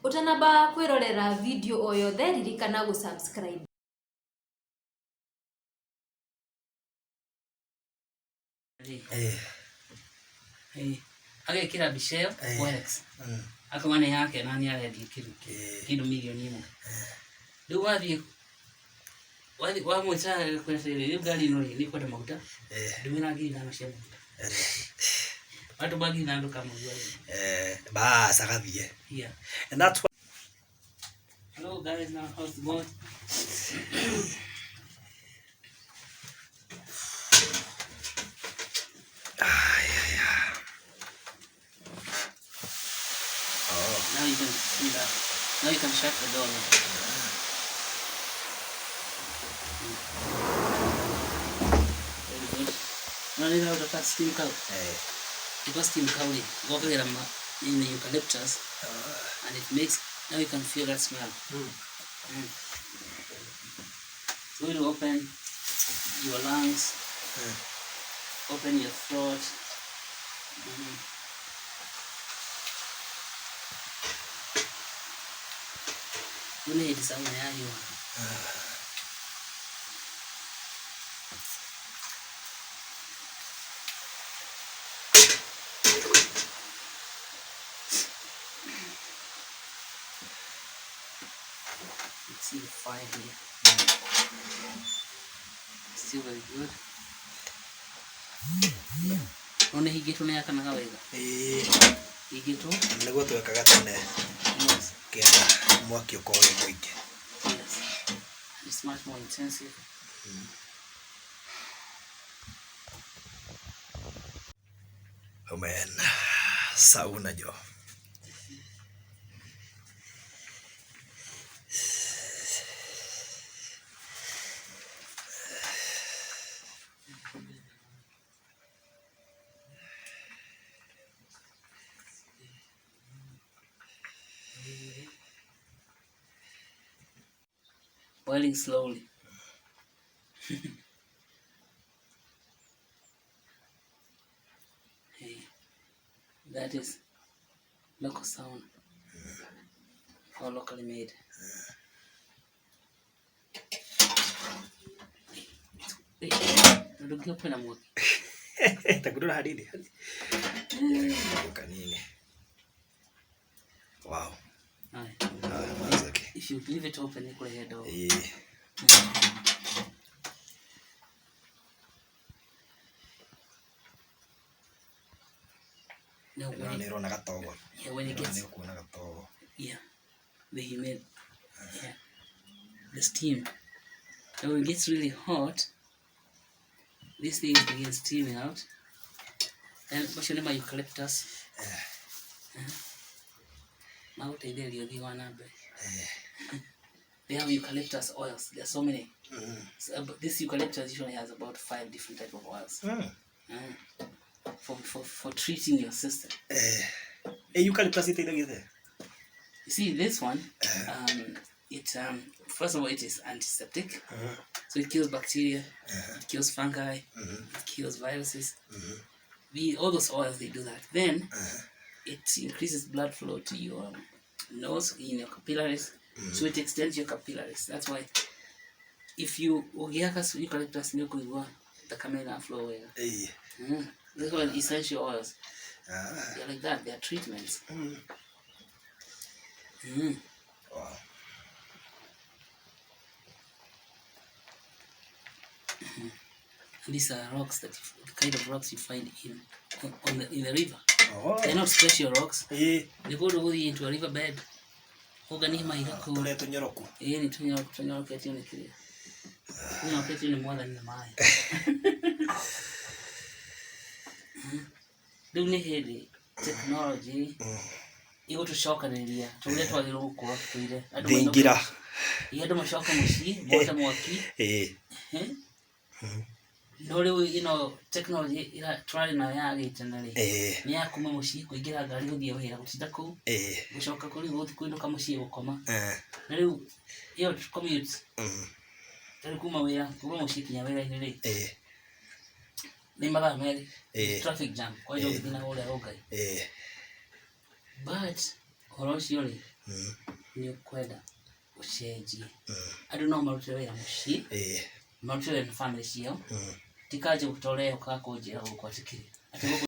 Ũtanamba kwĩrorera video o yothe ririkana gũ subscribe. Agekĩra mbica ĩyo kwa X, akauga nĩ yake na nĩ arendia kĩndũ kĩndũ mirioni 1. Rĩu wathiĩ wathiĩ wamwĩta kwĩra rĩu ngari ĩno rĩ nĩ ĩkwenda maguta, ndũmĩra 5,000 cia maguta. Watũma 5,000 ndũkamũigua rĩngĩ. Bas agathiĩ. And that's why. Hello guys, now how's it going? Oh. Now you can see that. Now you can shut the door. Very good. Now you have to steam cow. Because steam cow gokagera ma in the eucalyptus and it makes, now you can feel that smell. So it will open your lungs, open your throat. Rĩu nĩ hĩndĩ sauna yahiũha. Let's see the fire here. Still very good. Yeah. No nĩ hingĩtwo nĩ yakanaga wega. Hingĩtwo. Nĩguo twekaga tene. Kenda mwaki ũkorwo wĩ mũingĩ. Yes. It's much more intensive. Oh man, sauna jo. Boiling slowly. Hey, that is local sound or locally made. Ndũngĩopen mwaki. Tagundura hanini. Kanini. Wow. Aye. Ah, mazake. If you leave it open, ĩkũrehe ndogo. Now Ĩno when nĩ it, ĩrona gatogo. yeah, when it Ĩno gets nĩ ũkuona gatogo. Yeah, the humid, yeah, the steam. And when it gets really hot, this thing begins steaming out. And macio nĩ ma eucalyptus. Magũteithĩrĩria ũthii wa na mbere. They have eucalyptus oils. There are so many. So, but this eucalyptus usually has about 5 different type of oils. For treating your system. Eucalyptus ĩteithagia atĩa? You see this one, it first of all it is antiseptic, so it kills bacteria, it kills fungi, it kills viruses. All those oils, they do that. Then it increases blood flow to your nose, in your capillaries, so it extends your capillaries. That's why if you ũgĩaka eucalyptus nĩ ũkũigua thakame ĩna flow wega. That's why essential oils. They're like that. They are treatments. Wow. And these are rocks that you, the kind of rocks you find in on, on the in the river. Oh. They're not special rocks. They go to into a river bed. Ũgani mahiga kũu. Tũrĩa tũnyoroku. Ĩĩ nĩ tũnyoroketio nĩ kĩrĩa. Tũnyoroketio nĩ mwathani na maĩ. Rĩu nĩ hĩndĩ technology ĩgũtũcokanĩrĩria tũrĩa twagĩrĩirwo gũkorwo tũtũire. Andũ mainũke Thingira. Ĩĩ, andũ macoke mũciĩ mote mwaki. No rĩu ĩno technology tũrarĩ nayo ya gĩtene rĩ, nĩ ya kuma mũciĩ kũingĩra ngari gũthiĩ wĩra gũtinda kũu, gũcoka kũu rĩu gũthiĩ kũinũka mũciĩ gũkoma. Na rĩu ĩyo commute, rĩu kuma wĩra, kuma mũciĩ kinya wĩra-inĩ rĩ, nĩ mathaa merĩ. Traffic jam, kwanja ũgĩthiĩ na kũrĩa Rongai. But ũhoro ũcio rĩ, Nĩ ũkwenda ũcenjie. Andũ no marute wĩra mũciĩ, marute wĩra na bamĩrĩ ciao. Ti kanja gũtore ũkaga kũnjĩra gũkũ atĩ kĩ atĩ gũkũ.